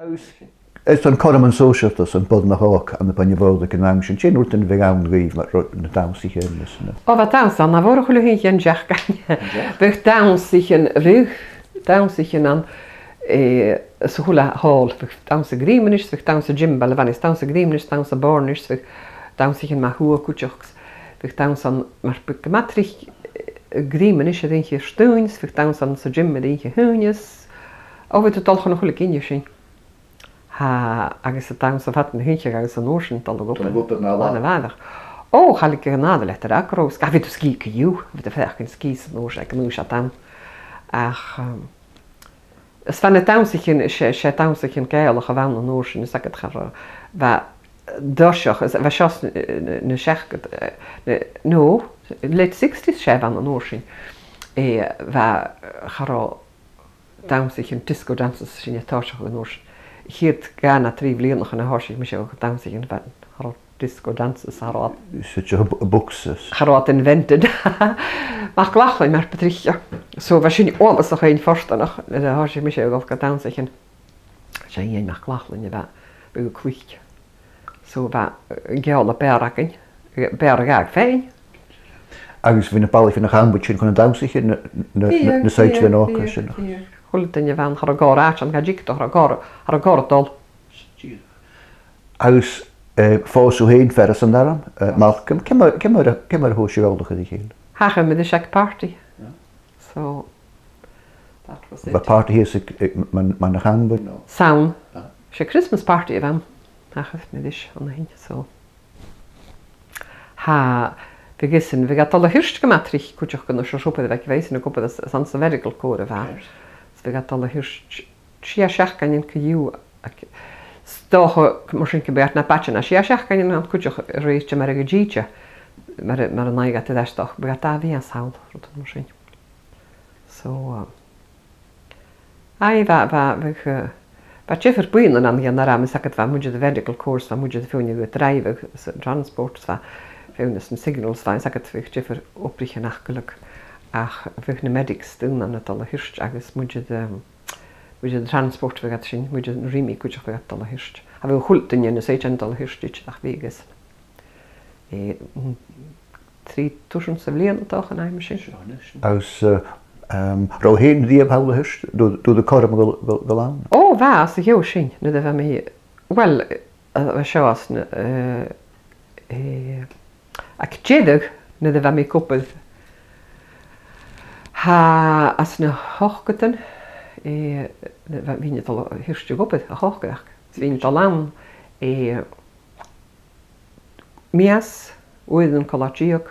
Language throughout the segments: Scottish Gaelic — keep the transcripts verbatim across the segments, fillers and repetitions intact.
Agus is an cothrom sòisealta, am Boireannach Òg ann am Beinn na Faoghla aig an àm sin, dè an rud a bh' ann dhuibh mar, ro-, na dannsaichean is na... O, bha dannsa ann, a' mhòr-chuid a h-uile seachdain. Bhiodh dannsaichean, bhiodh dannsaichean ann, eh, sa h-uile hall, bhiodh dannsa Grìomainnis, bhiodh dannsa Jim Balvani, dannsa Grìomainnis, dannsa Bòrnais, bhiodh dannsaichean mu thuath cuideachd, bhiodh dannsa ann mar bu-, gu math tric, eh, Grìomainnis air oidhche Diardaoin, bhiodh dannsa ann sa Jim air oidhche Haoine. O, bhiodh tu a' dol chun a h-uile gin dhe sin. Tha, agus a' dannsa fad na h-oidhche agus an uair sin a' dol a dh'obair. Dol a dh'obair na làithean. Na làithean. O, cha leigeadh an aire leat air fhàgail, 's ged a bhiodh tu sgìth co-dhiù, bhiodh tu a' faighinn sgìth san uair sin, aig an aois a bh' ann. Ach, um, is bha na dannsaichean, 's e, 's e dannsaichean Gàidhealach a bh' ann an uair sin, is agad, cha robh, bha toiseach, is bha seo sna, na, na seachd-, eh, na, no, late sixties 's e a bh' ann an uair sin. Eh, bha, cha robh dannsaichean, disco dances sin a' tòiseachadh an uair sin. A' chiad dhà no trì bhliadhnaichean a thòisich mise a' dannsa, bha, cha robh disco dances, cha robh iad... Such a bu-, boxes. Cha robh iad invented. MacLachlainn mar bu trice. So bha sin uabhasach fhèin fortanach nuair a thòisich mise a' dol gu dannsaichean. 'S e Iain MacLachlainn a bha, bha e gu cluich. So bha, eh, an ceòl a b' fheàrr againn, b' fheàrr a dh'fhàg fhèin. Agus bha na balaich fhèin a' cantainn sin chun nan dannsaichean, na, na, na, na saighdearan òga sin. Bha, bha, bha. A h-uile duine a bh' ann, cha robh còir àite ann, cha tigeadh tu, cha robh còir, cha robh còir a' dol. Agus, eh, phòs thu fhèin fear às an arm, eh, Malcolm, ciamar, ciamar, ciamar a thòisich sibh eòlach air a chèile? Thachair mi ris aig party. Yeah. So, that was it. Bha party shìos aig, aig, mun, mun a' champa, no? 'S ann. Ah. 'S e Christmas party a bh' ann. Thachair mi ris an sin, so. Tha, bhiodh esan, bhiodh e a' dol a shirt gu math tric cuideachd, gun robh seo ag obair, bhiodh esan ag obair às, às an sa Medical Corps a bha. Right. So bhiodh e a' dol a shirt sia seachdainean co-dhiù, ach 's dòcha mar sin gum biodh e na b' fhaide na sia seachdainean ann cuideachd, a rèir mar a gheibheadh e, mar, mar an aghaidh a tha e a-staigh, bhiodh e dà mhìos thall, rudan mar sin. So, uh, aye, bha, bha, bhiodh, uh, bha diofar bhuidhnean ann an arm, is agad, bha muinntir a' Mhedical Corps, bha muinntir a' faighinn a' dràibheadh, is an transport, bha feadhainn às na signals, bha, is agad, bhiodh diofar obraichean aca uileag, ach bhiodh na medics daonnan a' dol a shirt agus muinntir, um, muinntir an transport, bhiodh iad sin, muinntir na ruithean cuideachd, bhiodh iad a' dol a shirt. Cha bhiodh a h-uile duine anns an t-saighead a' dol a shirt idir, ach bhiodh esan. Eh, mm, trì tursan sa bhliadhna, 's dòcha, an aimsir sin. Seo a-nis. Agus, eh, em, an robh thu fhèin riamh thall a shirt? An robh, an robh thu cothrom a dhol, dhol, dhol ann? O, bha, sa cheò sin, nuair a bha mi, well, eh, eh, seo às na, eh, eh, aig deireadh, nuair a bha mi ag obair, tha, às na h-ochdadan, eh, bha mi a' dol a shirt gu obair a' chogaidh, 's bha mi a' dol ann, eh, mìos, uaireannan coltach ri deug,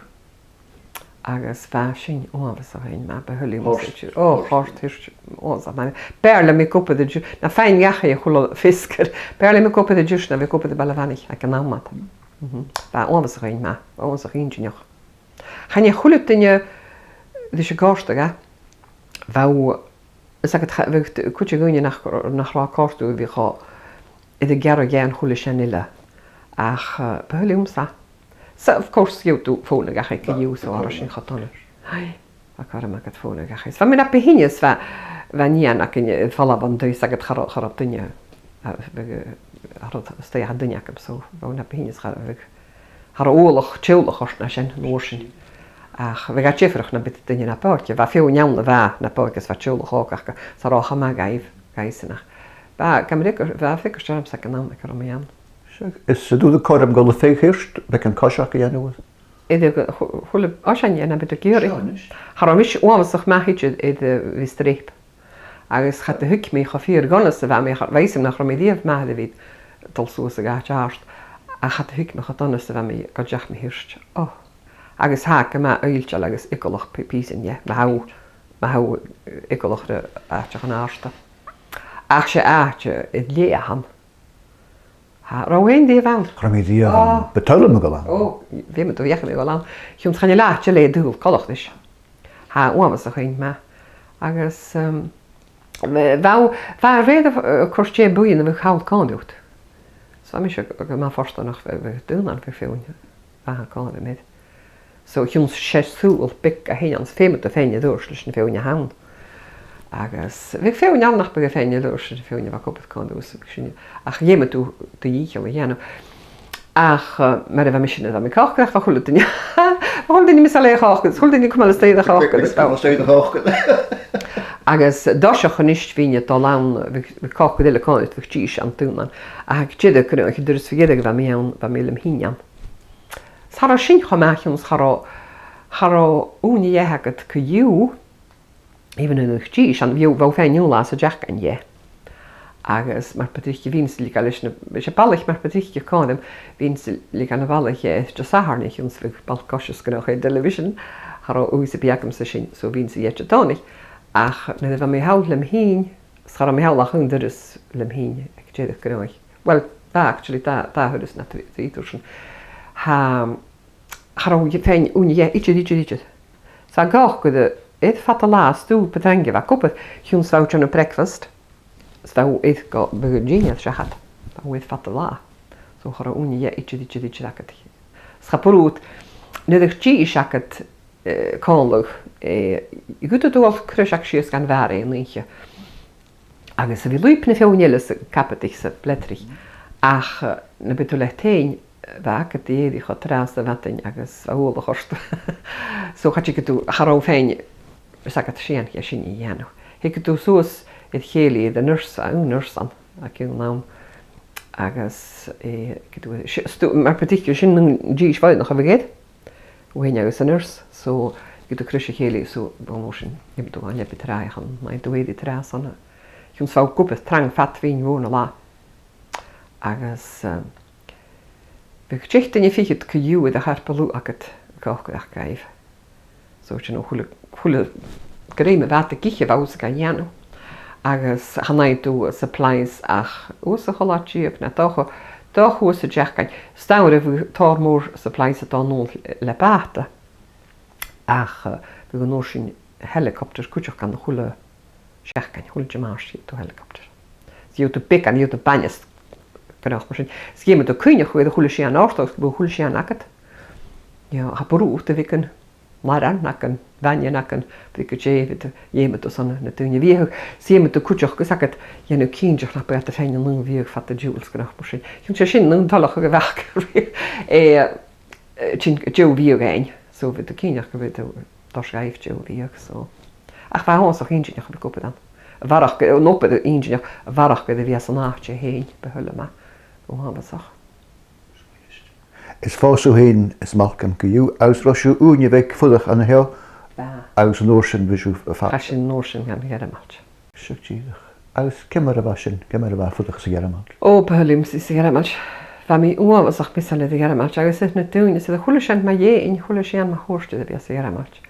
agus bha sin uabhasach fhèin math, bu thoil leam. Short, o, short, short shirt, uabhasach math. B' fheàrr leam a bhith ag obair an siud, na faighinn dhachaigh a h-uile feasgar, b' fheàrr leam a bhith ag obair an siud na bhith ag obair am Baile a' Mhanaich aig an àm ud. Mhm. Bha e uabhasach fhèin math, uabhasach inntinneach. Chan e a h-uile duine ris a' chòrdadh e, bha, is agad, cha, bhiodh cuid de dhaoine nach, nach robh e a' còrdadh riutha, bha iad a' gearradh dheth an cuala sin eile. Ach, eh, bu thoil leamsa. So, of course, gheibheadh tu fònadh dhachaigh co-dhiù, so, cha robh sin cho dona. Aye. Bha cothrom agad fònadh dhachaigh. Bha mi na bu shine 's bha, bha nighean againn, eh, a' falbh an taigh, 's agad, cha robh, cha robh duine, eh, bhiodh, eh, cha robh, 's dòcha, cha robh duine agam, so, bha mi na bu shine 's cha robh, bhiodh, cha robh uallach teaghlach ort na sin, an uair sin. Ach bhiodh e diofraichte nam biodh duine na b' òige. Bha feadhainn ann a bha na b' òige 's bha teaghlach òg aca, 's cha robh e cho math dhaibh, dhaibhsan ach. Bha, gam fhreagairt, bha freagairt ormsa aig an àm aig an robh mi ann. Seadh, is an robh thu cothrom a dhol a dh'fhàg shirt, beagan coiseachd a dhèanamh? Idir gu, chu-, chuile, o, sin, nam biodh tu ag iarraidh. Seo a-nis. Cha robh mise uabhasach math idir, idir a bhith a' streap. Agus cha do thuig mi cho fìor dhona 's a bha mi, cha, bha fhios agam nach robh mi riamh math air a bhith a' dol suas a dh'àite àrd, ach cha do thuig mi cho dona 's a bha mi gu deach mo shirt. O. Agus tha e gu math oillteil agus eagalach pì-, pìosan dheth, ma tha thu, ma tha thu eagalach ri àiteachan àrda. Ach 's e àite air leth a th' ann. Tha, an robh thu fhèin riamh ann? Cha robh mi riamh ann. Ò. Bu toil leam a dhol ann. Ò, bha mi, dh'fheumadh mi a dhol ann. Chionn 's chan eil àite eile an dùil coltach ris. Tha e uabhasach fhèin math. Agus, um, bha, bha e a rèir, eh, cur tè buidheann a bhiodh thall còmhla riut. So, bha mise gu, gu math fortanach, bha, bha daonnan, bha feadhainn, bha còmhla rium air. So, chionn 's e saoghal beag a th' ann, 's feumaidh tu fhèin a dh'fhuasgladh leis na feadhainn a th' ann. Agus bhiodh feadhainn ann nach biodh a' faighinn an uair sin, feadhainn a bha ag obair còmhla riutha, sin, ach dh'fheumadh tu do dhìcheall a dhèanamh. Ach, eh, mar a bha mise, nuair a bha mi a' còcaireachd, bha a h-uile duine, bha a h-uile duine measail air a' chòcaire, a h-uile duine a' cumail a-staigh air a' chòcaire, is bha. Agus an toiseach a-nis bhithinn a' dol ann, bhiodh, bhiodh còcaire eile còmhla riut, bhiodh dithis ann daonnan. Ach aig deireadh an oidhche, an turas mu dheireadh a bha mi ann, bha mi lem sheinn ann. 'S cha robh sin cho math, chionn 's cha robh, cha robh ùine dheth agad co-dhiù, even nuair a bhiodh dithis ann, bhiodh, bha thu a' faighinn aon latha san t-seachdain dheth. Agus mar bu trice bhithinn-sa a' leigeil leis na, 's e balaich mar bu trice còmhla rium, bhithinn-sa a' leigeil na balaich dheth Disathairne, chionn 's bhiodh ball-coise 's gun robh television, cha robh ùidh sam bith agamsa sin, so bhithinn-sa dheth Didòmhnaich. Ach nuair a bha mi thall lem sheinn, 's cha robh mi thall ach aon turas lem sheinn aig deireadh an oidhche. Well, dà, actually, dà, dà thuras no trì, trì tursan. Tha, cha robh thu a' faighinn ùine dheth idir, idir, idir. 'S a' chòcaire, air fad an latha, 's tu bu traing a bha ag obair, chionn 's bha thu a' dèanamh breakfast, 's bha thu air gu, bhiodh an dinnear seachad, bha thu air fad an latha. So cha robh ùine dheth idir, idir, idir agad. 'S cha b' urrainn dhut, nuair a bhiodh dithis agad, eh, còmhla, eh, gheibheadh tu a dhol cruiseag sìos dhan bhàr aon oidhche. Agus a bhith a' lùib na feadhainn eile sa chabaid 's a' bhleireadh. Ach, eh, nam biodh tu leat fhèin, bha agad ri èirigh cho tràth 's a bha thu fhèin agus a h-uile càil. So, cha tigeadh tu, cha robh thu a' faighinn, 's agad sìon dhe sin a dhèanamh. Thigeadh tu suas air chèilidh aig an nurse, aon nurse ann, aig aon àm. Agus, eh, thigeadh tu, si-, 's tu, mar bu trice sin, an dithis bhoireannach a bhiodh air, thu fhèin agus an nurse, so, thigeadh tu cruis a' chèilidh, so, bha an uair sin, dh'fheumadh tu a bhith leabaidh tràth, chan fhaigheadh tu èirigh tràth 's ann, eh, chionn 's bha thu ag obair trang fad mhìn mhòr na latha. Agus, eh, bhiodh deich duine fichead co-dhiù air a' charpal agad a' còcaireachd dhaibh. So, sin a h-uile, a h-uile grèim a bha agad ag ithe bha thusa ga dhèanamh. Agus chan fhaigheadh tu supplies ach uair sa chola-deug, no dòcha, dòcha uair san t-seachdain. 'S dòcha a bhiodh tòrr mòr supplies a' dol a-null le bàta. Ach, eh, bhiodh an uair sin helicopter cuideachd ann a h-uile seachdain, a h-uile Dimàirt, gheibheadh tu helicopter. 'S gheibheadh tu beagan, gheibheadh tu bainne 's gnothach mar sin. 'S dh'fheumadh tu cuimhneachadh air a h-uile sìon ortach, 's gum biodh a h-uile sìon agad. Yeah, cha b' urrainn dhut a bhith gan làraich no gan bhainne no gan briogais, dh'fheumadh tu, dh'fheumadh tu 's ann na daoine a bhiodh, 's dh'fheumadh tu cuideachd, gus agad, dhèanamh cinnteach nach biodh iad a' faighinn an aon bhiadh fad an t-siubhail 's gnothach mar sin. Chionn 's e sin an toileachadh a bh' aca, eh, eh, tighinn an dèidh bhiadh fhaighinn. So, bhiodh tu cinnteach gum biodh tu a' toirt dhaibh dèidh bhiadh, so. Ach bha e uabhasach inntinneach a bhith ag obair ann. A bharrachd, eh, an obair inntinneach, a bharrachd air a bhith anns an àite fhèin, bu thoil leam e, uabhasach. Is phòs thu fhèin is Malcolm co-dhiù, agus robh sibh ùine bheag a' fuireach an seo, bha, agus an uair sin bha sibh a' fa- Chaidh sinn an uair sin dhan Ghearmailt. Seadh, dìreach. Agus ciamar a bha sin, ciamar a bha fuireach sa Ghearmailt? Ò, bu thoil leamsa sa Ghearmailt. Bha mi uabhasach measail air a' Ghearmailt, agus air na daoine, 's air a h-uile sìon mu dheidhinn, a h-uile sìon mu chuairt air a bhith sa Ghearmailt.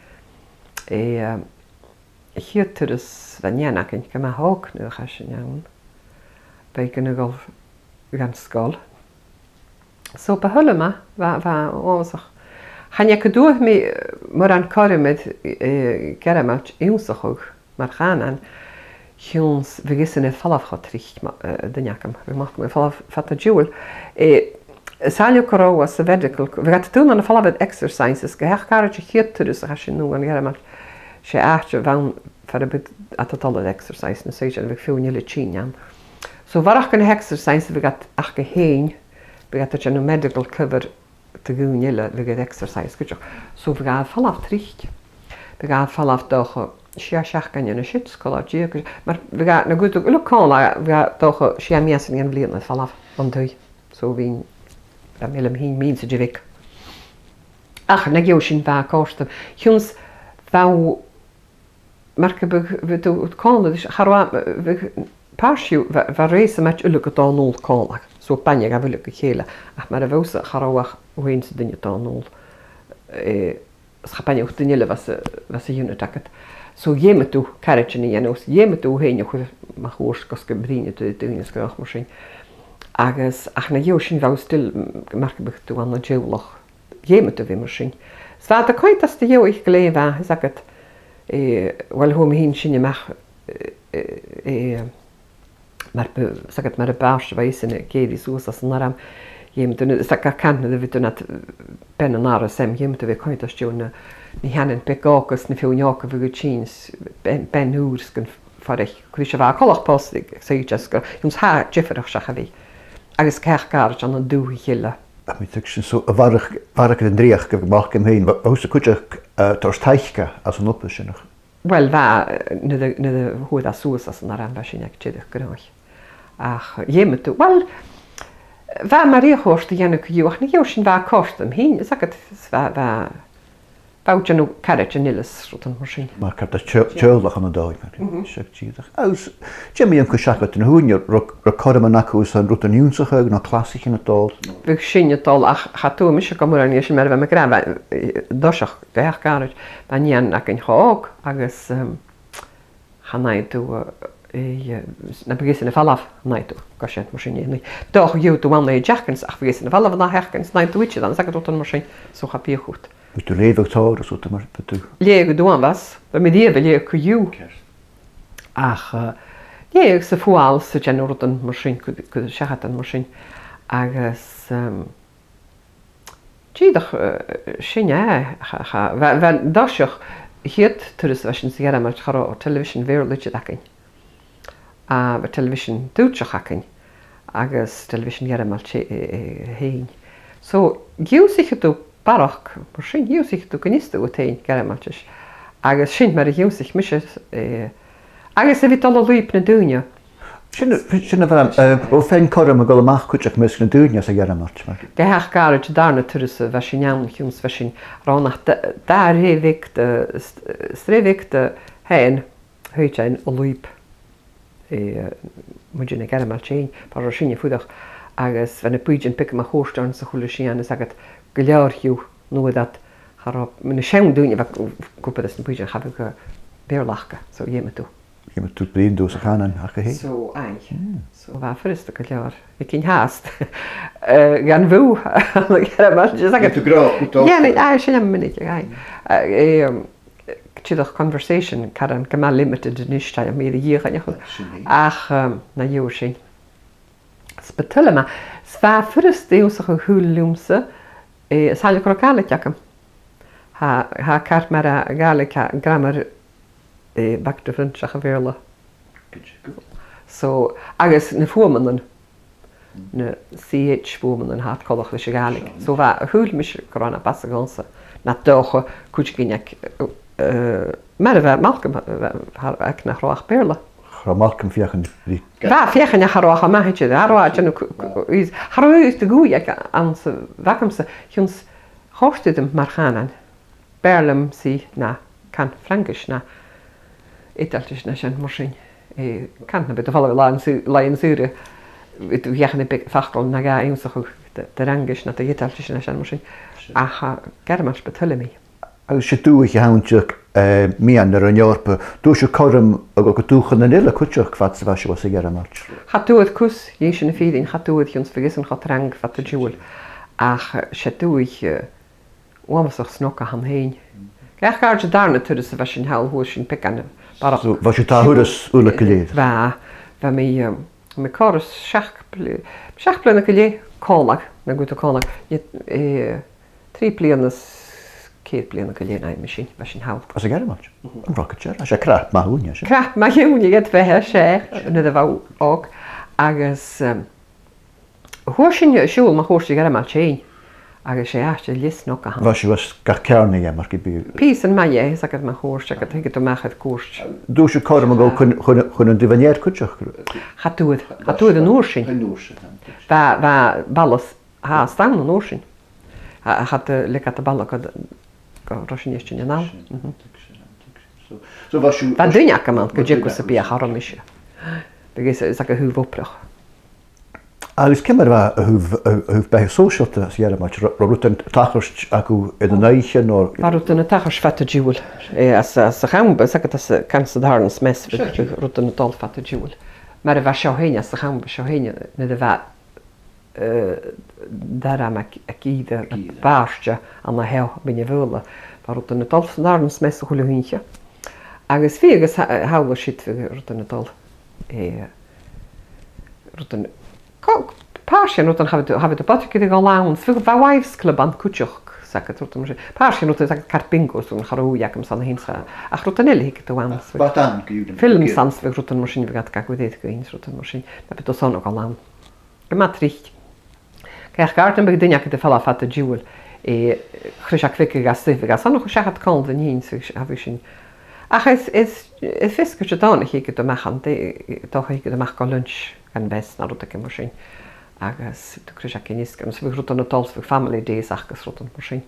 Eh, a' chiad turas bha nighean againn gu math òg nuair a chaidh sinn ann. Bha i gun a dhol dhan sgoil. So, bu thoil leam e, bha, bha e uabhasach. Chan eil cuimhne agam, eh, mòran cothrom air, eh, Gearmailt ionnsachadh mar chànan, chionn 's bhiodh esan air falbh cho tric, ma-, eh, duine agam, bhiodh m' athair air falbh fad an t-siubhail. Eh, 's ann gu robh e sa mhedical, bhiodh iad daonnan a' falbh air exercises, gu h-àraid a' chiad turas a chaidh sinn a-null dhan Ghearmailt. 'S e àite a bh' ann far am biodh iad a' dol air exercise, na seisean, bhiodh feadhainn eile a' tighinn ann. So, a bharrachd air na h-exercises a bhiodh iad aca fhèin, bhiodh iad a' dèanamh medical cover do dhaoine eile a bhiodh air exercise cuideachd. So, bhiodh e air falbh tric. Bhiodh e air falbh, dòcha, sia seachdainean an siud, 's cola-deug, mar bhiodh e, na dh'fhaodadh uile còmhla, bhiodh e, dòcha, sia mìosan dhen bhliadhna air falbh bhon taigh. So, bhithinn, bha mi leam fhìn, mìosan de bheag. Ach na dhèidh sin bha e còrdadh. Chionn 's bha, mar gum biodh, bhiodh tu còmhla ris, cha robh, bhiodh pàirt dhiubh, bha, bha rèis a-mach uile gu dol a-null còmhla. So, baineadh iad uile gu chèile. Ach mar a bha thusa, cha robh ach thu fhèin 's an duine a' dol a-null. Eh, 's cha b' aithne dhut duine eile a bha sa, bha sa unit agad. So, dh'fheumadh tu caraidean a dhèanamh, 's dh'fheumadh tu thu fhèin a chur mun cuairt gus gum bruidhneadh tu ri daoine 's gnothach mar sin. Agus, ach na dhèidh sin bha thu still, m-, mar gum biodh tu ann an teaghlach, dh'fheumadh tu a bhith mar sin. 'S bha iad a' coimhead às do dhèidh glè mhath, 's agad, eh, uill, fhuair mi fhìn sinne a-mach, eh, eh, eh, mar bu, 's agad, mar a b' àbhaist a bha esan ag èirigh suas às an arm, dh'fheumadh tu, 's agad, gach ceann nuair a bhiodh tu nad, eh, bean an R S M, dh'fheumadh tu a bhith a' coimhead às dèidh na, na h-eanainn bheaga òga 's na feadhainn òga a bhiodh a' tighinn, s-, bean, bean ùr 's gun far a bheil sibh a' cur a-mach post, so you just go, ionas tha e diofraichte seach a bhith. Agus càch gàrraidh ann an dùthaich eile. Tha mi a' tuigsinn, so a bharrachd, a bharrachd air an dreuchd a bh' agam fhìn, bha, bha thusa cuideachd, eh, toirt taic às an obair sin, ach? Well, bha, eh, nuair a, nuair a fhuair e suas às an arm, bha sin aig deireadh gnothaich. Ach, eh, dh'fheumadh tu, well, bha mi ri chùrsa a dhèanamh co-dhiù, ach na dhèidh sin bha e a' còrdadh rium fhìn, is agad, bha, bha, bha thu a' dèanamh caraid an eileas, rudan mar sin. Mar caraid teo-, teaghlach ann an dòigh, mar Mhm. sin dìreach. Agus, dè mu dheidhinn cuideachd na h-ùine, robh, robh cothrom agaibh airson rudan ionnsachadh no clasaichean a dhol? Bhiodh sin a' dol, ach cha d' fhuair mise gu mòr an uair sin mar a bha mi ag ràdh, bha, eh, an toiseach, gach caraid, bha an nighean againn cho òg, agus, ehm, chan fhaigheadh tu, eh, eh, na bu mhiosa na falbh, chan fhaigheadh tu, gu seachd mar sin, eh, dòcha gheibheadh tu ann an dà sheachdain, ach bu mhiosa na falbh an ath sheachdain, chan fhaigheadh tu idir ann, is agad rudan mar sin, so cha bhiodh thu. Bhiodh tu a' leughadh tòrr is rudan mar, bhiodh tu. Leughadh tu uaim bhàs, bha mi riamh a' leughadh co-dhiù. Ceart. Ach, eh, leughadh 's a' fuaigheal 's a' dèanamh rudan mar sin, gu, gu seachadan mar sin. Agus, ehm, dìreach, eh, sin e, cha, cha, bha, bha an toiseach, a' chiad turas a bha sinn sa Ghearmailt, cha robh television Bheurla idir againn. A, bha television Dùitseach againn, agus television Ghearmailt, eh, eh, fhèin. So, dh'ionnsaich thu barrachd, mar sin, dh'ionnsaich thu gun fhios do dh'fhuair thu fhèin Gearmailtis. Agus sin mar a dh'ionnsaich mise, eh, agus a bhith a' dol an lùib nan daoine. Sin, sin a bha, eh, bha thu fhèin cothrom a' dol a-mach cuideachd am measg nan daoine sa Ghearmailt, mar. Gach àraid an dàrna turas a bha sinn ann, chionn 's bha sinn ron a' dà, dà rèibhig de, s-, s-, rèibhig de fhèin, thuit sinn an lùib, eh, muinntir na Gearmailt fhèin, far an robh sinne a' fuireach, agus bha na bùithtean beaga mun cuairt oirnn 's a h-uile sìon, is agad gu leòr dhiubh, nuair a, cha robh, mun a' seann daoine a bha ag obair anns na bùithtean, cha bhiodh, eh, Beurla aca, so dh'fheumadh tu. Dh'fheumadh tu bruidhinn riutha sa chànan aca fhèin. So, aye. Mm. So, bha e furasta gu leòr. Aig an fhathast. Eh, dhan bhùth, an Gearmailt, is agad. Bha tu gràdh, gu dòcha. Yeah, aye, sin am minic, aye. Eh, eh, um, dìreach conversation, caran gu math limited a-nis, tha mi air a dhìochuimhneachadh. Sin e. Ach, um, na dhèidh sin. 'S bu toil leam e, 's bha e furasta ionnsachadh a h-uile leamsa, eh, 's toil leam gun robh Gàidhlig agam. Tha, tha car mar a Gàidhlig, tha grammar, eh, back to front seach a' Bheurla. Good to go. So, agus na fuaimeannan, na C H fuaimeannan, tha iad coltach leis a' Ghàidhlig. Sure. So bha, shaoil mise gun robh e na b' fhasa dhòmhsa, na dòcha cuideigin aig, eh, mar a bha Malcolm, eh, aig nach robh ach Beurla. Cha robh Malcolm a' feuchainn ri. Bha e a' feuchainn ach cha robh e cho math idir, cha robh e a' dèanamh cu-, cu-, is, cha robh e a' dol a dh'fhaicinn anns a' bh' agamsa, chionn 's chòrd e rium mar chànan. Beurla, 's e na can Fraingis na Eadailtis na sin mar sin. Eh, can na b' fheàrr a bhith a' falbh air làithean-saoir-, làithean-saora, bhiodh tu a' feuchainn ri beag, facal no dhà ionnsachadh de, de Fhraingis no de dh'Eadailtis no sin mar sin. Sin. Ach, eh, Gearmailt, bu toil leam i. Agus 's e dùthaich a th' ann, eh, meadhan na Roinn Eòrpa, an d' fhuair sibh cothrom a dhol gu dùthchannan eile cuideachd fhad 's a bha sibh sa Ghearmailt? Cha d' fhuair cus, dh'inns sinn na fìrinn, cha d' fhuair, chionn 's bha iadsan cho trang fad an t-siubhail. Ach, eh, 's e dùthaich, eh, uabhasach snog a th' ann fhèin. Gach àraid an dàrna turas a bha sinn thall, fhuair sinn beagan barrachd. So, bha sibh a' turas uile gu lèir? Bha, bha mi, um, mi còrr is seachd bli-, seachd bliadhna gu leth còmhla, na gu còmhla. Ni-, eh, trì bliadhna is ceithir bliadhna gu leth, na, mi sin, bha sinn thall. Anns a' Ghearmailt? Mhm. An rocket chair? 'S e crap math ùine, 's e? Crap math ùine, ged bheatha, 's e, nuair a bha thu òg. Agus, um, Fhuair sinn siubhal mun cuairt a' Ghearmailt fhèin, agus 's e àite leth-snog a th' ann. Bha sibh os cionn gach ceàrnaidh, mar gum biodh. Pìosan math dheth, is agad mun cuairt, agad, thigeadh tu a-mach air cuairt. An d' fhuair sibh cothrom a dhol chun, chun, chun an Duibhneir cuideachd? Cha d' fhuair, cha d' fhuair an uair sin. An uair sin, an uair sin. Bha, bha balla, tha, a-staigh an uair sin. A, a, cha do leig iad am balla gu, gu robh sinn a' tighinn a-nall. Sin, mhm. Sin, sin. So, so bha sibh, bha duine agam ann, gu dearbh, gus am biodh e, cha robh mise. Agus is agad a thaobh obrach. Agus ciamar a bha, a thaobh, a, a thaobh beatha sòisealta sa Ghearmailt, ro-, robh rudan a' tachairt agaibh air an oidhche, no? Bha rudan a' tachairt fad an t-siubhail, eh, às, às a' champa, 's agad às a', can san Tarnas Mess, bhiodh rudan a' dol fad an t-siubhail. Mar a bha seo fhèin às a' champa seo fhèin, nuair a bha, eh, Dara Mac, Mac Ìre, Mac Ìre, a' bhàrd ann a sheo, Binne Mhaola, bha rudan a' dol san Tarnas Mess a h-uile h-oidhche. Agus bhiodh, agus tha-, thalla siud, bhiodh rudan a' dol, eh, rudan, co-, pàirt dhen rudan, cha bhiodh, cha bhiodh am bodaich gu bhith gu làn, 's bhiodh, bha Wives Club ann cuideachd, 'S agad rudan mar sin. Pàirt dhen rudan, 's agad, cairt bingo, 's ann cha robh ùidh agam san fhèin 's a... Ach rudan eile thigeadh tu ann. Ach bha an-còmhnaidh. Films anns a bheil rudan mar sin, bhiodh iad gad ghuidhe, rudan mar sin. Na bhiodh tu airson a dhol ann. Gu math tric. Gach gàirdean bhiodh duine agad a' falbh fad an t-siubhail, eh, chrois a' chairt bheag a' suidhe, agus ann a' chur seachad còmhla ri daoine, 's a bhiodh sin. Ach is, is, is fios gur e Didòmhnaich a thigeadh tu a-mach ann, Didòmhnaich a thigeadh tu a-mach gu lunch, gun mess no rudeigin mar sin. Agus tu crois a' chairt bheag, agus bhiodh rudan a' dol, 's bhiodh family days agus rudan mar sin.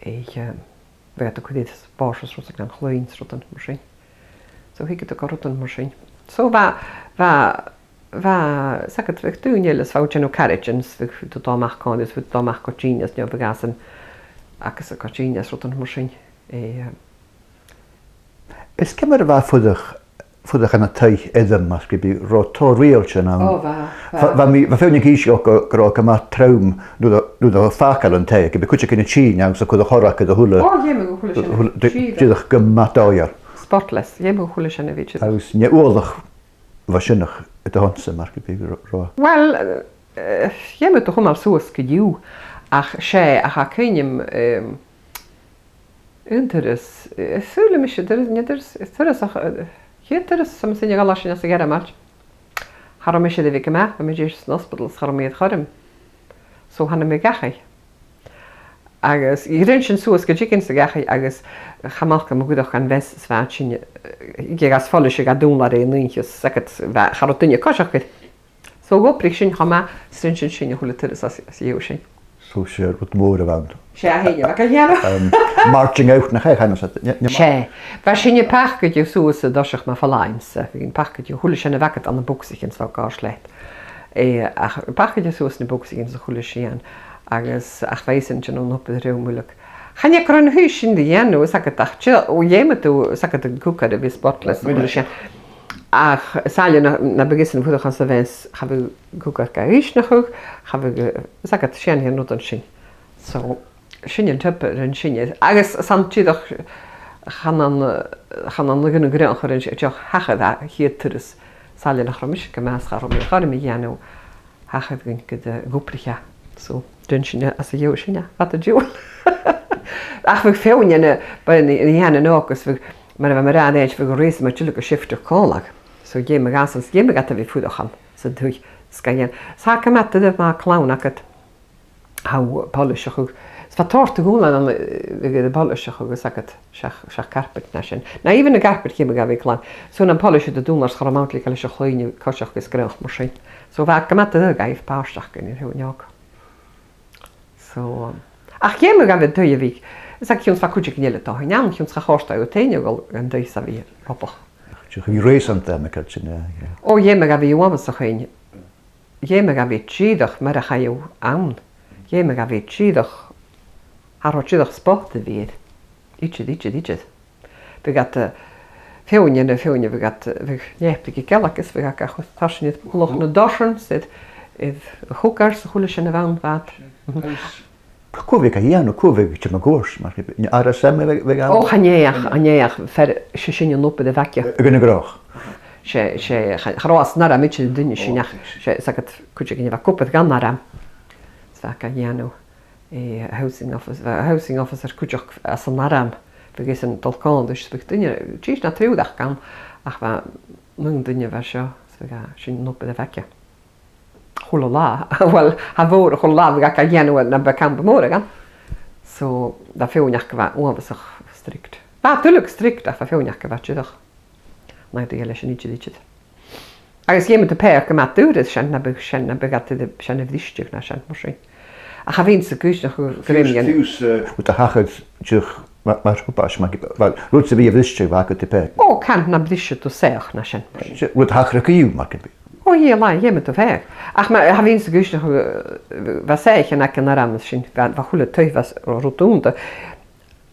Eh, bhiodh iad a' cur spòrs is rudan gan chloinn is rudan mar sin. So thigeadh tu gu rudan mar sin. So bha, bha, bha, 's agad, bhiodh daoine eile 's bha thu a' dèanamh caraidean, 's bhiodh tu a' dol a-mach còmhla riutha, 's bhiodh tu a' dol a-mach gu tìneas, no bhiodh iadsan agus a' cur tìneas, rudan mar sin. Eh, Is ciamar a bha fuireach, fuireach ann an taigh aig an àm, mar gum biodh, robh tòrr riaghailtean ann? Ò, bha, bha. Bha, bha mi, bha feadhainn ag innse dhomh gu, gun robh e gu math trom nuair a, nuair a bha fàgail an taigh, gum biodh cuideigin a' tighinn agus a' cur a' chorrag air a h-uile. Ò, dh'fheumadh a h-uile sìon a bhith dìreach gu math dòigheil. Spotless, dh'fheumadh a h-uile sìon a bhith dìreach. Agus an e uallach a bha sin aig an àm, mar gum biodh, ro-, robh? Well, eh, dh'fheumadh tu cumail suas co-dhiù, ach 's e, ach tha cuimhne agam, em, aon turas, eh, saoilidh mise, turas, an e turas, turas, ach, eh, a' chiad turas 's ann a' sin a dh'fhalbh sinn às a' Ghearmailt. Cha robh mise air a bhith gu math, bha mi deiseil san ospadal 's cha robh mi air chothrom. So thàinig mi dhachaigh. Agus rinn sinn suas gu Dickens a' Ghachaidh agus chaidh Malcolm a dh'fhuireach dhan mhess 's bha e a' tighinn, eh, ag iarraidh follais a dhùnadh air an oidhche 's agad, bha, cha robh duine a' coiseachd air. So dh'obraich sinn cho math 's rinn sinn sin a h-uile turas às, às a dhèidh sin. So 's e rud mòr a bh' ann. 'S e, a h-aon, bha e ga dhèanamh. Em, marching out, nach e, chan e, 's e, ne, ne, 's e. Bha sinn a' pacadh suas an toiseach mu fhallain-sa, bha sinn a' pacadh a h-uile sìon a bh' agad ann am bogsa-chan 's bha e gu math sleat. Eh, ach pacadh suas na bogsa-chan 's a h-uile sìon, agus ach bha esan a' dèanamh an obair rium uileag. Chan e gun robh sinn a' dèanamh, 's agad, ach, tè, o, dh'fheumadh tu, 's agad, an cooker a bhith spotless, a h-uile sìon. Ach 's ann na, na b' fheàrr sin a bhith a' fuireach anns a' mhess, cha bhiodh an cooker ga aoisneachadh, cha bhiodh, eh, 's agad, sìon, sìon, rudan sin. So, sin an t-obair a rinn sinne. Agus 's ann dìreach, chan ann, chan ann a dh'fheumadh tu a' ghrian a chur an sin, dìreach thachair a' chiad turas. 'S ann nach robh mise gu math, cha robh mi air chothrom a dhèanamh, thachair dhuinn gun do dh'obraich e. So, rinn sinne às a dhèidh sin e, fad an t-siubhail. Ach bhiodh feadhainn ann a, b' ann a, a dhèanadh an òg agus bhiodh, mar a bha mi ag ràdh an-dè, bhiodh a' reothadh mar tuilleadh a' shifteadh còmhla. So dh'fheumadh iadsan, dh'fheumadh iad a bhith a' fuireach anns an taigh 's ga dhèanamh. 'S tha gu math duilich ma tha clann agad, tha thu a' poileasachadh. 'S bha tòrr de dh'ùbhlan ann, eh, bhiodh iad a' poileasachadh agus agad seach, seach carpet na sin. Na, even an carpet dh'fheumadh a bhith clann. So nam poileasachadh tu an dùnadh 's cha robh mòran a' leig leis a' chloinn a' coiseachd is greannach mar sin. So bha e gu math duilich dhaibh pàirteachadh ann an oidhche òg. So, um, ach dh'fheumadh a bhith an taigh a bhith, 's e, chionn 's bha cuideigin eile a' tighinn ann, chionn 's cha chòrdadh an taigh a bhith an taigh 's a bhith robach. Ach dh'fheumadh reusan de, ma chairt sin, eh, yeah. Ò, dh'fheumadh a bhith uabhasach fhèin. Dh'fheumadh a bhith dìreach mar a chaidh thu ann. Dh'fheumadh a bhith dìreach, cha robh dìreach spot a bhith air. Idir, idir, idir. Bhiodh iad, eh, feadhainn, na feadhainn, bhiodh iad, eh, bhiodh neapaig a' gealaich agus bhiodh iad ga chur tarsainn air mullach nan dorsan, 's air, air a' chooker 's a h-uile sìon a bh' ann, bha iad. Mhm. Agus cò bhiodh ga dhèanamh, cò bhiodh a' tighinn mun cuairt, mar gum biodh, an R S M a bhiodh, bhiodh ann? Ò, chan e ach, chan e ach, fear, 's e sin an obair a bh' aige. Gun a' ghnothach. 'S e, 's e, cha, cha robh anns an arm idir duine sin ach, 's e, 's agad cuideigin a bha ag obair dhan arm. 'S bha e ga dhèanamh. Eh, housing office, bha housing officer cuideachd às an arm, bhiodh esan a' dol còmhla ris, bhiodh duine, trì no triùir aca ann, ach bha an aon duine a bha seo, 's bhiodh e, sin an obair a bh' aige. A h-uile latha, well, cha mhòr a h-uile latha, bhiodh e ga dhèanamh nam biodh campa mòr aca. So, bha feadhainn aca a bha uabhasach strict. Bha iad uileag strict, ach bha feadhainn aca a bha dìreach. Nach do dh'fheumadh sin idir, idir. Agus dh'fheumadh tu pàigheadh gu math daor air sin, nam biodh sin, nam biodh iad air sin a bhristeadh no sìon mar sin. Ach cha bhithinn-sa a' cuimhneachadh gu, gu robh mi an... Fiù 's, eh, rud a thachair dìreach mar, mar thubais, mar, well, rud sam bith a bhristeadh, bha agad ri pàigheadh. Ò, can, nam briseadh tu soitheach no sìon mar sin. Rud a thachair co-dhiù, mar gum biodh. Ò, dh'fheumadh, dh'fheumadh tu pàigheadh. Ach ma, cha bhithinn-sa a' cuimhneachadh, bha soithichean aig an arm sin, bha, bha a h-uile taigh, bha s-, rud annta.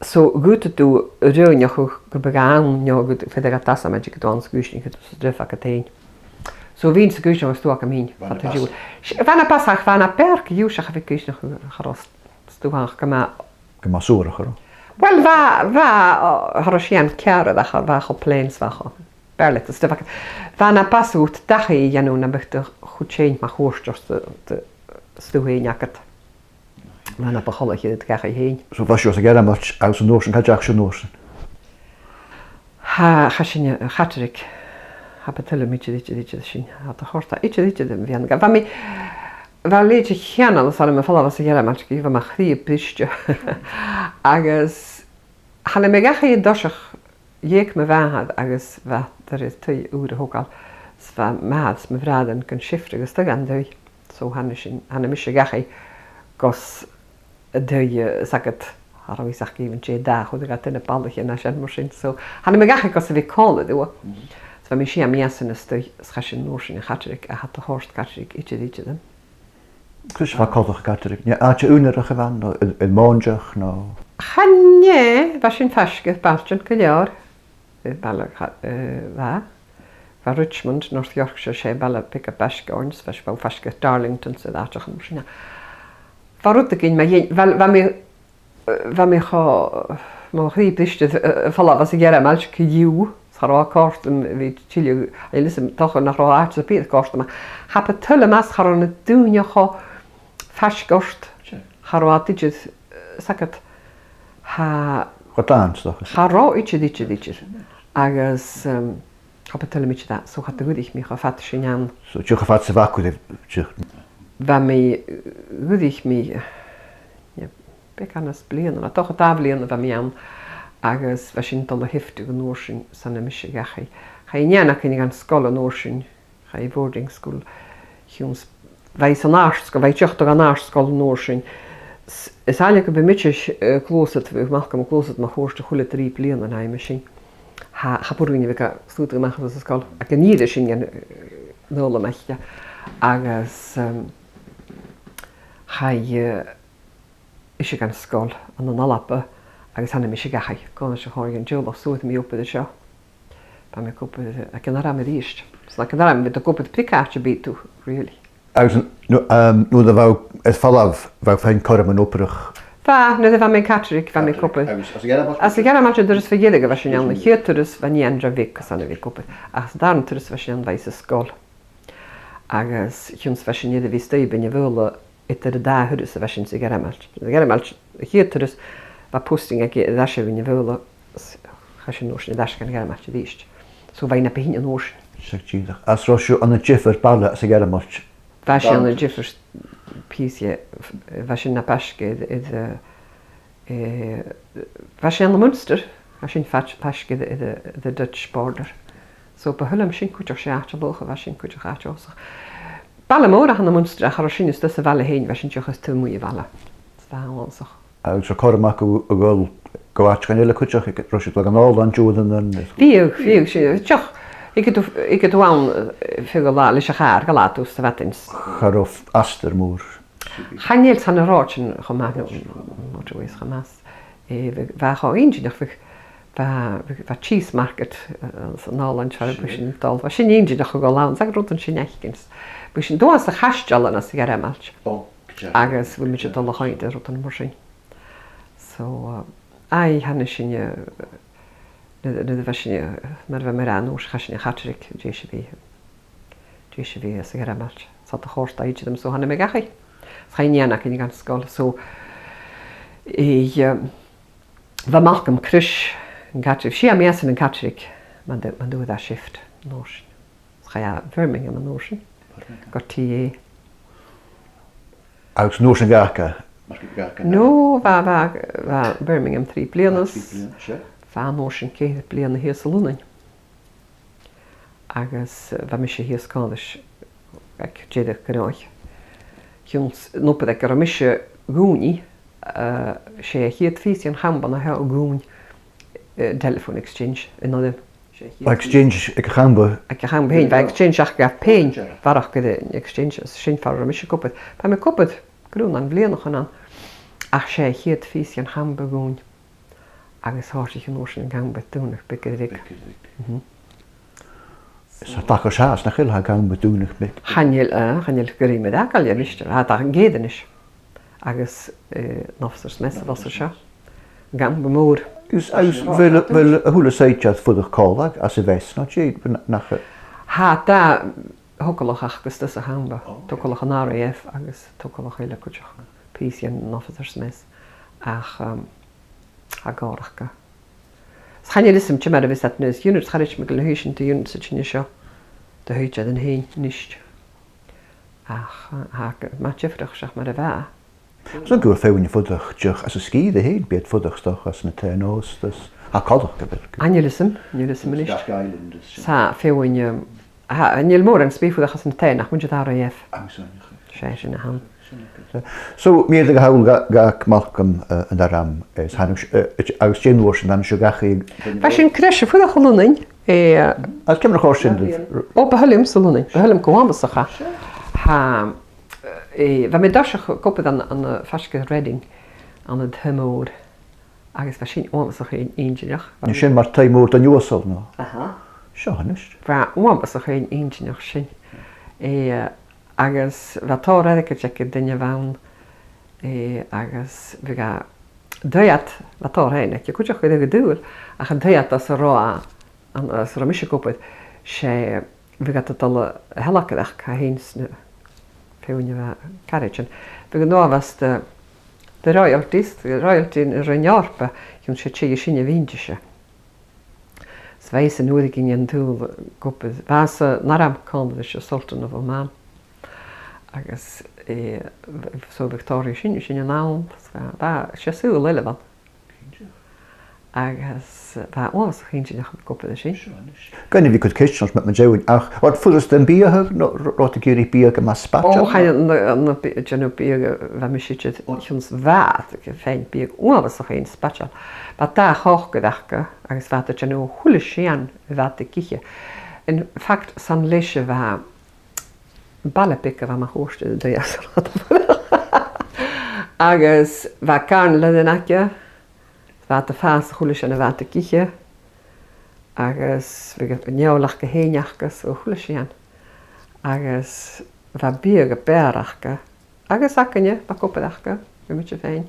So, dh'fhaodadh tu a dh'fhaoineachadh gum biodh e ann, no gum faodadh e a dhol às am measg, gum biodh e anns a' chuisneachadh, gum biodh e sa driop agad fhèin. So, bhithinn-sa a' cuimhneachadh 's tu agam fhìn, fad an t-siubhail. Bha na bus, ach bha na b' fheàrr co-dhiù, 's ach a bhith a' cuisneachadh, cha robh stuth ann ach gu math, gu math suarach, cha robh? Well, bha, bha, o, cha robh sìon ceàrr, ach bha e cho plain 's bha e cho, b' fheàrr leat an stuth agad. Bha na bus a' tighinn dhachaigh a dhèanamh nam biodh do chuid fhèin mun cuairt ort, do, do stuth fhèin agad. Mar a bu choltaiche dhut dhachaigh fhèin. So bha sibh sa Ghearmailt agus an uair sin, càit an deach sibh an uair sin? Tha, chaidh sinn a Chatrigg. Cha bu toil leam idir, idir, idir sin. Tha e a' còrdadh, idir, idir, idir, bha mi, bha leithid a cheangal anns an àm a' falbh às a' Ghearmailt, gu bheil mo chridhe briste. Agus thàinig mi dhachaigh an toiseach, dh'eug mo mhàthair agus bha, dar a, taigh ùr a thogail, 's bha m' athair 's mo bhràithrean gan shiftigeadh a-staigh dhan taigh. So thàinig sinn, thàinig mise dhachaigh gus an taigh, eh, 's agad, cha robh fhios aca even dè an dath a chuireadh iad air na balaich no sin mar sin. So thàinig mi dhachaigh gus a bhith còmhla riutha. 'S bha mi sia mìosan a-staigh, 's chaidh sinn an uair sin a Chatrigg, a tha a' còrdadh Catrigg idir, idir. Cò ris a bha coltach Catrigg? An e àite aonaranach a bh' ann, no air, air mòinteach, no? Chan e, bha sinn faisg air bailtean gu leòr. Eh, baile, eh, bha. Bha Richmond, North Yorkshire, 's e baile beag a b' fhaisge oirnn, 's bha sinn faisg air Darlington 's air àiteachan mar sin. Bha rudeigin mu dheidhinn, bha, bha mi, eh, bha mi cho, mo chridhe briste, eh, a' falbh às a' Ghearmailt co-dhiù, 's cha robh e a' còrdadh rium a bhith a' tilleadh, a bhith a' toirt nach robh àite sam bith a' còrdadh rium. Cha bu toil leam às, cha robh na daoine cho faisg ort. Sure. Cha robh iad idir, eh, 's agad, cha, Cho dàna, 's dòcha. Cha robh idir, idir, idir. Agus, um, cha bu toil leam idir e, so cha do dh'fhuirich mi cho fada sin ann. So, dè cho fada 's a bha thu, dè? Bha mi, dh'fhuirich mi, eh, beagan is bliadhna, no dà, dà bhliadhna a bha mi ann, agus bha sinn a' dol a shiftigeadh an uair sin, 's thàinig mise dhachaigh. Chaidh an nighean againn dhan sgoil an uair sin, chaidh i boarding school, chionn 's bha i san àrd-sgoil, bha i a' tighinn dhan àrd-sgoil an uair sin. 'S, is àill gum b' e mise, eh, a' gluasad, bha Malcolm a' gluasad mun cuairt a h-uile trì bliadhna an àm sin. Cha, cha b' urrainn dhuinn a bhith ga shlùtadh a-mach às an sgoil. Aig an ìre sin, eh, an ola maice. Agus, ehm, chaidh, eh, ise dhan sgoil ann an Alba, agus thàinig mise dhachaigh, còmhla ris a' chòrr dhen teaghlach, 's fhuair mi obair an seo. Bha mi ag obair aig an arm a-rithist. 'S aig an arm, bha mi ag obair bricàite, bidh tu, really. Agus an, no, um, nuair a bha thu air falbh, bha thu a' faighinn cothrom an obrach? Bha, nuair a bha mi ann an Catrigg, bha mi ag obair. Agus às a' Ghearmailt? Às a' Ghearmailt, an turas mu dheireadh a bha sinn ann, a' chiad turas, bha nighean ro bheag gus an a bhith ag obair. Ach san dàrna turas bha sinn ann, bha i san sgoil. Agus chionn 's bha sinn air a bhith a-staigh a' bruidhinn a' Bheurla eadar an dà thuras a bha sinn sa Ghearmailt. Sa Ghearmailt, a' chiad turas, bha posting aige air ais a' bruidhinn a' Bheurla, 's chaidh sinn an uair sin air ais dhan Ghearmailt a-rithist. So bha i na bu shine an uair sin. 'S e dìreach. Às an robh sibh ann an diofar baile sa Ghearmailt? Bha sinn ann an diofar pìos, bha sinn na b' fhaisge air, air, eh, eh, bha sinn ann am Munster, bha sinn faisg, faisg air, air, air the Dutch border. So bu thoil leam sin cuideachd, 's e àite lùchadh a bha sin cuideachd, àite uabhasach. Baile mòr a th' ann am Munster, ach cha robh sinn a-staigh sa bhaile fhèin, bha sinn dìreach air taobh a-muigh a' bhaile. Is bha e uabhasach. Agus an robh cothrom agaibh a dhol gu àiteachan eile cuideachd, an robh sibh a' dol dhan Òlaind uaireannan? Bhiodh, bhiodh, 's e, dìreach, thigeadh tu, thigeadh tu ann, eh, feadh an latha leis a' chàr, gu latha, 's a' mhadainn. Cha robh astar mòr. Chan eil, 's ann an rathad sin cho math, no motorways cho math. Eh, bha, bha e cho inntinneach, bha, bha, bha, bha cheese market, eh, san Òlaind far am biodh sinn a' dol. Bha sin inntinneach a dhol ann, 's e rudan sin fhaicinn. Bhiodh sinn a' dol dhan a' chaisteal anns a' Ghearmailt. Ò, gu dearbh. Agus bhiodh mise a' dol a choimhead air rudan mar sin. So, eh, aye, thàinig sinn, eh, nuair, nuair a bha sinn, eh, mar a bha mi ag ràdh an uair sin, chaidh sinn a Chatrigg, dè seo bha, dè seo bha sa Ghearmailt. 'S cha do chòrd e idir rium, so thàinig mi dhachaigh. 'S chaidh an nighean againn dhan sgoil, so, eh, bha Malcolm Crish ann an Catrigg, sia mìosan ann an Catrigh, mun d-, mun d' fhuair e shift an uair sin. 'S chaidh e a Bhirmingham an uair sin, gu T A. Agus an uair sin dh'fhàg e? Mar gum biodh e. No, bha, bha, bha Birmingham trì bliadhna. Trì bliadhna, sure. Bha e an uair sin ceithir bliadhna shìos san Lunnainn. Agus, eh, bha mise shìos còmhla ris aig deireadh gnothaich. Chionn 's, an obair aige, cha robh mise a dh'ùine, eh, 's e a' chiad phìos dhen champa a tha seo a dh'ùine, eh, Telephone Exchange, an oiread. Bha Exchange aig a' champa? Aig a' champa fhèin, bha Exchange aca fhèin, bharrachd air an Exchange, 's sin far an robh mise ag obair. Bha mi ag obair grunn bhliadhnaichean ann, ach 's e a' chiad phìos dhen champa a dh'ùine. Agus thòisich an uair sin an campa a' dùnadh beag air bheag. Beag air bheag. Mhm. Is tha e a' dol gu seachd, nach eil, tha an campa a' dùnadh beag. Chan eil, eh, chan eil grèim air fhàgail a-nis, tha e a' dol gu gearan a-nis. Agus, eh, an officers' mess a bh' ann an seo. An campa mòr. Is, is a bheil, a bheil a h-uile saighdear a' fuireach còmhla anns a' mhess, no dè, nach... Tha dà thogalach aca a-staigh sa champa. Ò, ok. Togalach an R A F agus togalach eile cuideachd. pìos dhen officer's mess. Ach, um, tha e gòrach gu. Is chan eil fhios agam dè mar a bhios iad a-nis, units, cha chreid mi gu bheil na h-uiread de units a' tighinn an seo de thìde an sin a-nis. Ach, uh, tha e gu math diofraichte seach mar a bha. Is ann gu bheil feadhainn a' fuireach dìreach às an sgìre fhèin, bidh iad a' fuireach 's dòcha às na trèanaichean, tha coltach gu bheil. Chan eil fhios agam, chan eil fhios agam a-nis. Gach island is sin. Tha feadhainn, um, tha, chan eil mòran sam bith a' fuireach às na trèanaichean, muinntir an R A F. Agus sin. 'S e sin a th' ann. So, mìr de gach, gach, gach Malcolm, eh, an t-arm, eh, is thàinig s-, eh, agus dè an uair sin a thàinig sibh dhachaigh? Bha sinn greis a' fuireach a Lunnainn, eh, Agus ciamar a chòrd sin ribh? Ò, bu thoil leamsa Lunnainn, bu thoil leam gu uabhasach. Tha, eh, bha mi an toiseach ag obair ann, ann am faisg air Reading, ann an taigh mòr. Agus bha sin uabhasach inntinneach. An e sin mar taigh mòr don uasal, no? Aha. Seo a-nis. Bha e uabhasach inntinneach sin. Eh, agus bha tòrr airgid aig an duine a bh' ann, eh, agus bhiodh e, an taigh ud, bha tòrr fhèin aige, cuideachd gu dè an dùil, ach an taigh ud às an robh e, an, às an robh mise ag obair, 's e bhiodh iad a' dol a shealgaireachd, tha fhèin 's na feadhainn a bha caraid sin. Bhiodh an uabhas de, de royalties, de royalty na Roinn Eòrpa, chionn 's e tè sin a bh' innte-se. 'S bha e san uair a bha an dùil gu bheil, bha e san arm còmhla ris an Sultan of Oman. Agus, eh, so Victoria sin, sin an ann, 's bha, bha, 's e saoghal eile a bh' ann. Agus, eh, bha e uabhasach inntinneach ag obair an sin. Seo a-nis. Gun a bhith cur ceistean ma, ma dh'fhaodte, ach, an robh fuil a' biadh, no, ro-, robh iad ag iarraidh biadh gu math spaideil? Ò, chan eil, na, na, bi-, dèanamh biadh, eh, bha mise idir, o, chionn 's bha iad a' faighinn biadh uabhasach fhèin spaideil. Bha dà chòcaire aca, agus bha iad a' dèanamh a h-uile sìon a bha iad ag ithe. In fact, 's ann leis a bha baile beag a bha mun cuairt air an taigh às an robh iad. Agus bha gàirnealair aca, bha iad a' fàs a h-uile sìon a bha iad ag ithe, agus bha neòil aca fhèin aca, so a h-uile sìon. Agus bha biadh a b' fheàrr aca, agus againne, bha cupall aca, bha mise fhèin.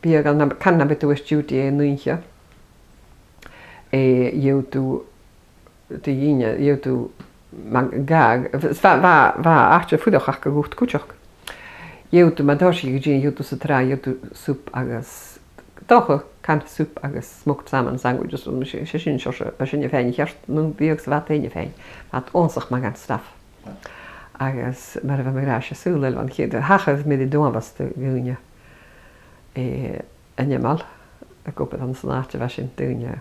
Biadh ann, can nam biodh tu air duty aon oidhche, eh, gheibheadh tu de dh'fhine, gheibheadh tu mar gag, bha, bha, bha àite-fuireach aca dhut cuideachd. Gheibheadh tu mar dòigh gu dìnn, gheibheadh tu san tràigh, gheibheadh tu soup agus, dòcha, can soup agus smoked salmon sandwich, just, 's e, 's e sin seòrsa, bha sinne fhèin a' cheart, no biadh 's a bha daoine fhèin. Bha iad uabhasach math dhan staff. Agus mar a bha mi ag ràdh, 's e saoghal eile a bh' ann, a' chiad, thachair mi ri uabhas de dhaoine, eh, ainmeil, ag obair anns an àite a bha sin, daoine,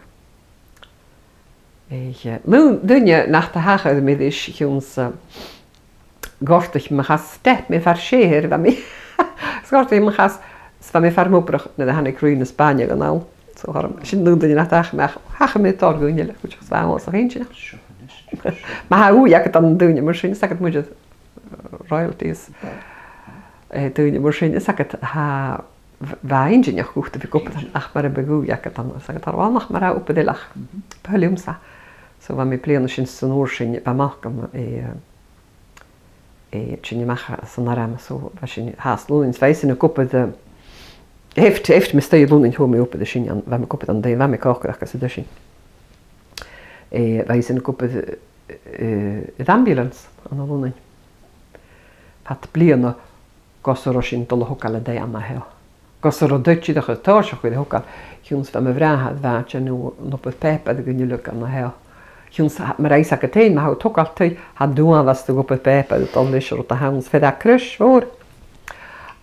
eh, no daoine nach do thachair mi ris, chionn 's ghortaich mi, cha stèip mi far sèithear a bha mi. 'S ghortaich mi, cha, 's bha mi far m' obrach nuair a thàinig Rìgh na Spàinne dhan àm. So, sin an aon duine nach do thachair mi, ach thachair mi ri tòrr dhaoine eile, which was, bha e uabhasach inntinneach. Ma tha ùidh agad ann an daoine mar sin, 's agad muinntir royalties, eh, daoine mar sin, 's agad, tha, bha e inntinneach dhut a bhith ag obair ann, ach mura biodh ùidh agad ann, 's agad tha e uabhasach math a bhith ag obair eile. Bu thoil leamsa. So bha mi bliadhna an sin, san uair sin, bha Malcolm, eh, eh, a' tighinn a-mach às an arm, so bha sinn, tha, às Lunnainn, 's bha esan ag obair, eh, oidhche, oidhche mus do Lunnainn, chuir mi obair an sin ann, bha mi ag obair ann an dèidh, bha mi còcaireachd às an sin. Eh, bha esan ag obair, eh, air ambulance ann an Lunnainn. Fad bliadhna gus an robh sinn a' dol a thogail an taigh an seo. Gus an robh daoine a' dol a thoiseach a' togail. Chionn 's bha mo bhràthair, bha e a' dèanamh an obair phàipeir againn uile an seo. Chionn 's, mar a tha fhios agad fhèin, ma tha thu a' togail taigh, tha e uabhasach uabhasach pàipeir a' dol leis an rud a th' ann, 's bha e greis mhòr.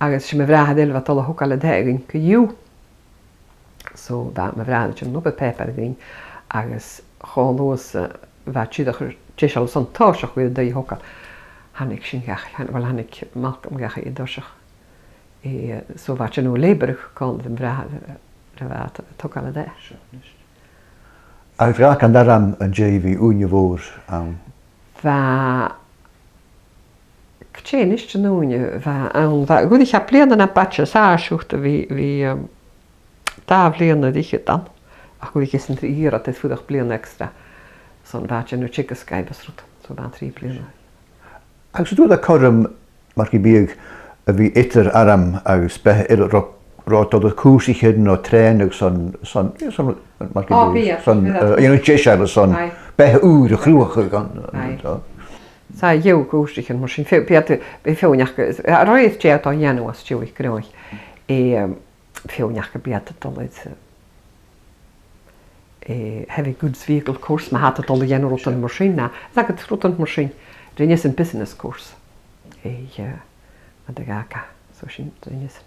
Agus 's e mo bhràthair eile a bha a' dol a thogail an taigh againn co-dhiù. So bha mo bhràthair a' dèanamh an obair phàipeir againn, agus cho luath 's a bha e dìreach deiseil airson toiseach a' dol a thogail, thàinig sinn dhachaigh, thàin-, well, thàinig Malcolm dhachaigh an toiseach. Eh, so bha e a' dèanamh labour còmhla ri mo bhràthair, eh, nuair a bha e a' togail an taigh. Sure, yes. Agus dh'fhàg an t-arm an dèidh, bha ùine mhòr ann. Bha, gu dè a-nis an ùine a bha ann, bha, dh'fhuirich e bliadhna na b' fhaide, 's a' siud a bhith, bhith, um, dà bhliadhna air fhichead ann, ach dh'fhuirich esan trì, dh'iarr iad air fuireach bliadhna extra. So bha e a' dèanamh teagasg agus rud, so bha e trì bliadhna. Agus an d' fhuair e cothrom, mar gum biodh, a bhith eadar arm agus beatha eile, robh, robh e a' dol air cùrsaichean no trèanadh airson, airson, airson, mar gum biodh, airson, eh, a dhèanamh deiseil airson beatha ùr a chruthachadh, an, an, an, 'S a dh'fhaodadh cùrsaichean mar sin, feu-, bidh iad, bidh feadhainn aca, a rèir dè tha iad a' dèanamh às dèidh gnothach, eh, um, feadhainn aca bidh iad a' dol air, eh, heavy goods vehicle course, ma tha iad a' dol a dhèanamh rudan mar sin, no, 's aithne dhut rudan mar sin, rinn esan business course, eh, eh, an dèidh sin, so sin, rinn esan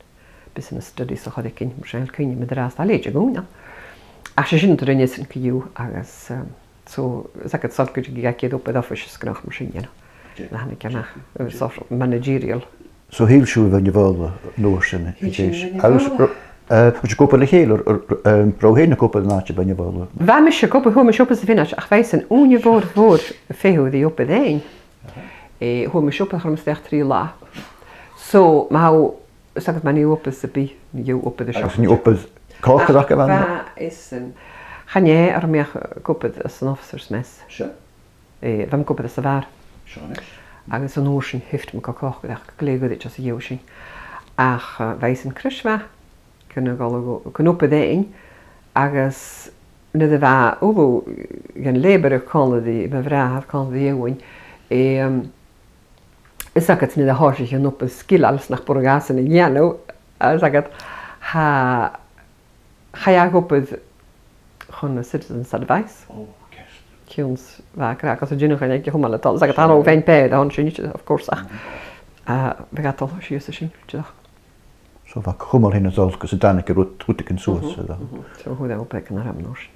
business studies a chur ri chèile, mar sin, cuimhne agam an-dràsta, tha leithid a dh'fhonn. Ach 's e sin a rinn esan co-dhiù agus, um, so, 's aithne dhut, 's dòcha gun deach e gu obair oifis is gnothach mar sin, you know. Dè? Leanna ceann a, sort of managerial. So thill sibh a Bheinn na Faoghla an uair sin, Thill sinn a Bheinn na Faoghla. Agus, eh, an robh sibh ag obair le chèile, an robh, an robh, an robh thu fhèin ag obair an àite Bheinn na Faoghla? Bha mise ag obair, fhuair mise obair sa Mhionaid, ach bha esan ùine mhòr, mhòr feitheamh ri obair fhaighinn. Eh, fhuair mise obair, chuir mise a-steach trì latha. So, ma tha, 's aithne dhut, ma nì thu obair sam bith, nì thu obair an seo. Agus nì thu obair còcaireachd a bh' ann? Bha esan. Chan e, oir bha mi ag obair anns an officers' mess. Sure. Eh, bha mi ag obair anns a' bhàr. Sure. Agus an uair sin, shift mi gu còcaireachd, glè ghoirid às a dhèidh sin. Ach, eh, bha esan cruismhath, gun a dhol a, gun obair fhaighinn, agus nuair a bha uile, eh, an labour còmhla ri mo bhràthair, còmhla ri Eòghainn, eh, um, 's aithne dhut, nuair a thòisich an obair sgileil 's nach b' urrainn dhàsan a dhèanamh, 's aithne dhut, tha, chaidh e gu obair chun na Citizens Advice. Oh, yes. Chionn 's bha e ag ràdh gus an dèanadh e gu h-iomlan a' dol, 's aithne dhut, tha e a' faighinn pay, tha sin, of course, ach, eh, bha e a' dol sìos an sin, dìreach. So bha e a' cumail fhèin a' dol gus an tàinig an rud, rudeigin suas, eh, dha. So fhuair e obair aig an arm an uair sin.